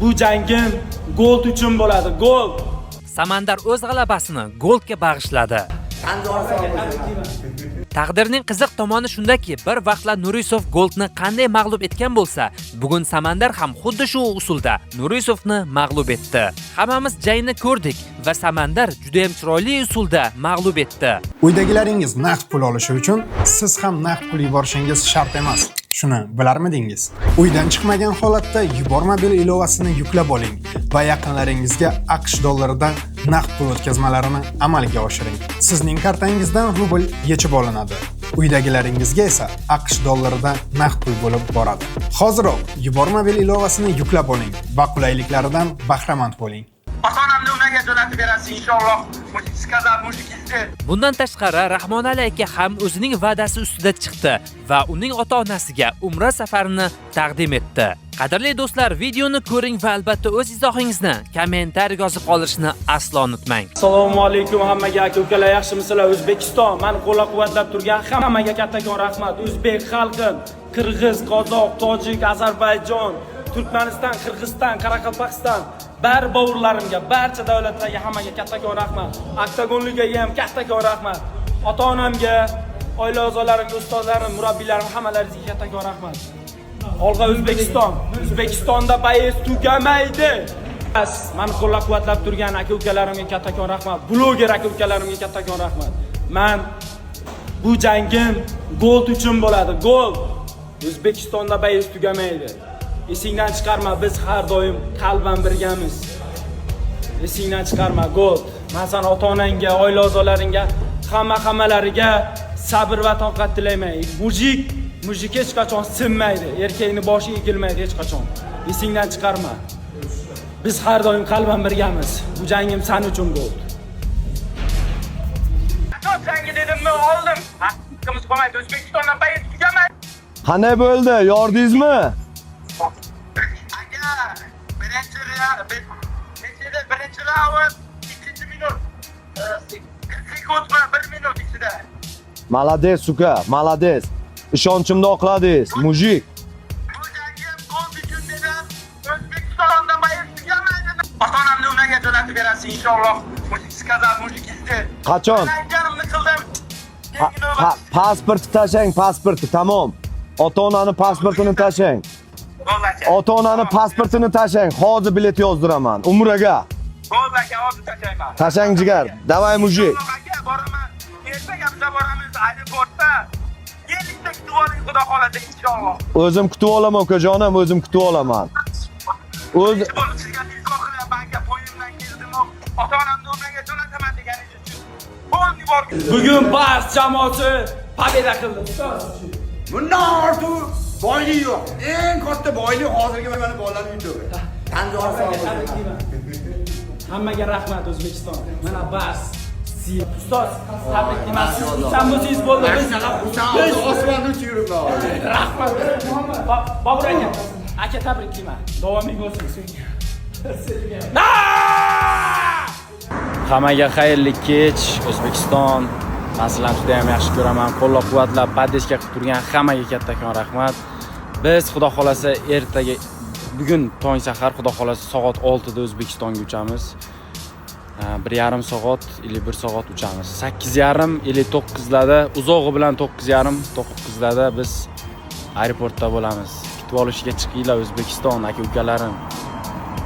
Bu jangim Gold uchun bo'ladi. Gold. Samandar o'z g'alabasini Goldga bag'ishladi. Taqdirning qiziq tomoni shundaki, bir vaqtlar Nurisov Goldni qanday mag'lub etgan bo'lsa, bugun Samandar ham xuddi shu usulda Nurisovni mag'lub etdi. Hammamiz jangni ko'rdik va Samandar juda ham chiroyli usulda mag'lub etdi. Uydagilaringiz naqd pul olishi uchun siz ham naqd pul yuborishingiz shart emas. Shuni bilarmidingiz? Uydan chiqmagan holatda Yubor mobil ilovasini yuklab oling va yaqinlaringizga AQSh dollaridan naqd pul o'tkazmalarini amalga oshiring. Sizning kartangizdan rubl yechib olinadi. Uydagilaringizga esa AQSh dollarida naqd pul bo'lib boradi. Hoziroq Yubor mobil ilovasini yuklab oling va qulayliklaridan bahramand bo'ling. Ota-onamni ularga jo'natib berasiz inshaalloh. Мужик сказал, мужик сделал. Bundan tashqari, Rahmonali aka ham o'zining va'dasi ustida chiqdi va uning ota-onasiga umra safarini taqdim etdi. Qadrli do'stlar, videoni ko'ring va albatta o'z izohingizni kommentariy yozib qoldirishni aslo unutmang. Assalomu alaykum hammaga, aka ukalar, yaxshimisizlar? O'zbekiston, mani qo'llab-quvvatlab turgan hammaga kattakon rahmat. O'zbek xalqi, qirg'iz, qozoq, tojik, Ozarbayjon, Turkmaniston, Qirg'iziston, Qoraqalpog'iston, bari bovurlarimga, barcha davlatlarga, hammaga kattakon rahmat. Oktagon Ligaga ham kattakon rahmat. Ota-onamga, oila a'zolarimga, ustozlarim, murabbiylarim, hammalaringizga kattakon rahmat. Olg'a, O'zbekiston! O'zbekistonda боец tugamaydi. Bas, mani qo'llab-quvvatlab turgan aka ukalarimga kattakon rahmat. Bloger aka ukalarimga kattakon rahmat. Man bu jangim Gold uchun bo'ladi. Gold. O'zbekistonda боец tugamaydi. Esingdan chiqarma, biz har doim qalban birgamiz. Esingdan chiqarma, Gold. Man sani ota-onangga, oila a'zolaringga, hamma hammalariga sabr va toqat tilayman. Мужик, мужик hech qachon sinmaydi. Erkakni boshi egilmaydi hech qachon. Esingdan chiqarma. Biz har doim qalban birgamiz. Bu jangim san uchun, Gold. Qachon jangi dedimmi, oldim. Haqqimiz qolmaydi. O'zbekistondan боец tugamaydi. Qanday bo'ldi? Yordingizmi? Aka, birinchi nechida, birinchi raund, ikkinchi minut. 40 sekundmi, 1 minut ichida. Молодец, сука, молодец. Ishonchimni oqladingiz, мужик. Bu jangim Gold uchun dedim. O'zbekistondan боец tugamaydi. Ota-onamni ularga jo'natib berasiz inshaalloh. Мужик сказал, мужик сделал. Qachon? Aytganimni qildim. Pasportni tashlang, pasportni, tamom. Ota-onani pasportini tashlang. Bo'ldi, aka. Ota-onani pasportini tashlang. Hozir bilet yozdiraman. Umraga. Bo'ldi, aka, hozir tashlayman. Tashlang, jigar. Давай, мужик. Inshaalloh, aka, boraman. Ertaga biza boramiz aeroportda. Yelikda kutib oling, xudo xolasa, inshaalloh. O'zim kutib olaman, ukajonim, o'zim kutib olaman. O'z Bo'ldi, sizga telefon qilyapman, aka, poyimdan keldim. Ota-onamni umraga jo'nataman deganingiz uchun. Bo'ldi, borgin. Bugun Bars jamoasi победа qildi, ustoz. Bundan ortiq boylik yo'q. Eng katta boylik hozirgi mana bolalarning yutugi. Tan sog' bo'lsin. Hammaga rahmat, O'zbekiston. Mana Bars. Ustoz, tabriklayman. Siz xursand bo'lsangiz bo'ldi. Biz Xursand, osmonda uchib yuribman hozir. Rahmat. Bobur aka, aka, tabriklayman. Davoming bo'lsin. Ah! Hammaga xayrli kech, O'zbekiston. Man sizlarni juda ham yaxshi ko'raman. Qo'llab-quvvatlab, поддержка qilib turgan hammaga kattakon rahmat. Biz, xudo xolasa, ertaga, bugun tong sahar, xudo xolasa, soat 6 da O'zbekistonga uchamiz. 1,5 soat или 1 soat uchamiz. 8:30 или 9larda, uzog'i bilan 9:30, 9larda biz aeroportda bo'lamiz. Kutib olishga chiqinglar, O'zbekiston aka ukalarim.